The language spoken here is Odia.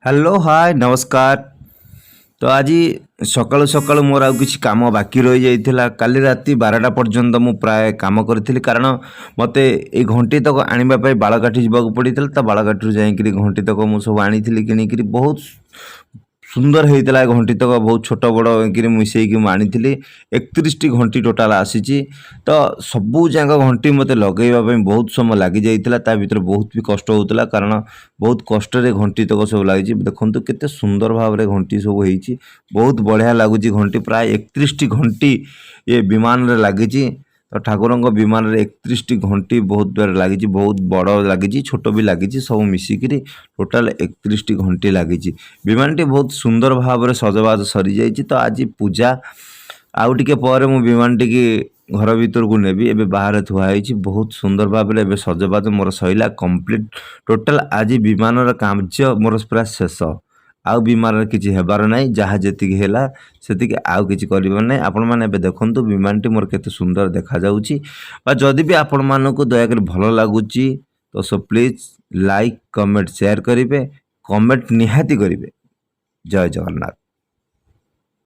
ହ୍ୟାଲୋ, ହାଏ, ନମସ୍କାର। ତ ଆଜି ସକାଳୁ ସକାଳୁ ମୋର ଆଉ କିଛି କାମ ବାକି ରହିଯାଇଥିଲା। କାଲି ରାତି 12ଟା ପର୍ଯ୍ୟନ୍ତ ମୁଁ ପ୍ରାୟ କାମ କରିଥିଲି, କାରଣ ମୋତେ ଏଇ ଘଣ୍ଟି ତକ ଆଣିବା ପାଇଁ ବାଳକାଠି ଯିବାକୁ ପଡ଼ିଥିଲା। ତ ବାଳକାଠିରୁ ଯାଇକିରି ଘଣ୍ଟି ତକ ମୁଁ ସବୁ ଆଣିଥିଲି କିଣିକିରି। ବହୁତ ସୁନ୍ଦର ହେଇଥିଲା ଏ ଘଣ୍ଟି ତକ। ବହୁତ ଛୋଟ ବଡ଼ ହେଇକିରି ମିଶେଇକି ମୁଁ ଆଣିଥିଲି। 31ଟି ଘଣ୍ଟି ଟୋଟାଲ୍ ଆସିଛି। ତ ସବୁ ଯାକ ଘଣ୍ଟି ମୋତେ ଲଗେଇବା ପାଇଁ ବହୁତ ସମୟ ଲାଗିଯାଇଥିଲା। ତା ଭିତରେ ବହୁତ ବି କଷ୍ଟ ହେଉଥିଲା, କାରଣ ବହୁତ କଷ୍ଟରେ ଘଣ୍ଟି ତକ ସବୁ ଲାଗିଛି। ଦେଖନ୍ତୁ, କେତେ ସୁନ୍ଦର ଭାବରେ ଘଣ୍ଟି ସବୁ ହେଇଛି। ବହୁତ ବଢ଼ିଆ ଲାଗୁଛି ଘଣ୍ଟି। ପ୍ରାୟ 31ଟି ଘଣ୍ଟି ଏ ବିମାନରେ ଲାଗିଛି। ତ ଠାକୁରଙ୍କ ବିମାନରେ 31ଟି ଘଣ୍ଟି ବହୁତ ଦ୍ୱାରା ଲାଗିଛି। ବହୁତ ବଡ଼ ଲାଗିଛି, ଛୋଟ ବି ଲାଗିଛି, ସବୁ ମିଶିକିରି ଟୋଟାଲ୍ 31ଟି ଘଣ୍ଟି ଲାଗିଛି। ବିମାନଟି ବହୁତ ସୁନ୍ଦର ଭାବରେ ସଜବାଜ ସରିଯାଇଛି। ତ ଆଜି ପୂଜା ଆଉ ଟିକେ ପରେ ମୁଁ ବିମାନଟିକି ଘର ଭିତରକୁ ନେବି। ଏବେ ବାହାରେ ଥୁଆ ହେଇଛି। ବହୁତ ସୁନ୍ଦର ଭାବରେ ଏବେ ସଜବାଜ ମୋର ସରିଲା କମ୍ପ୍ଲିଟ୍। ଟୋଟାଲ୍ ଆଜି ବିମାନର କାର୍ଯ୍ୟ ମୋର ପୁରା ଶେଷ। ଆଉ ବିମାନରେ କିଛି ହେବାର ନାହିଁ। ଯାହା ଯେତିକି ହେଲା ସେତିକି, ଆଉ କିଛି କରିବାର ନାହିଁ। ଆପଣମାନେ ଏବେ ଦେଖନ୍ତୁ, ବିମାନଟି ମୋର କେତେ ସୁନ୍ଦର ଦେଖାଯାଉଛି। ବା ଯଦି ବି ଆପଣମାନଙ୍କୁ ଦୟାକରି ଭଲ ଲାଗୁଛି, ତ so please like, comment, share କରିବେ। କମେଣ୍ଟ ନିହାତି କରିବେ। ଜୟ ଜଗନ୍ନାଥ।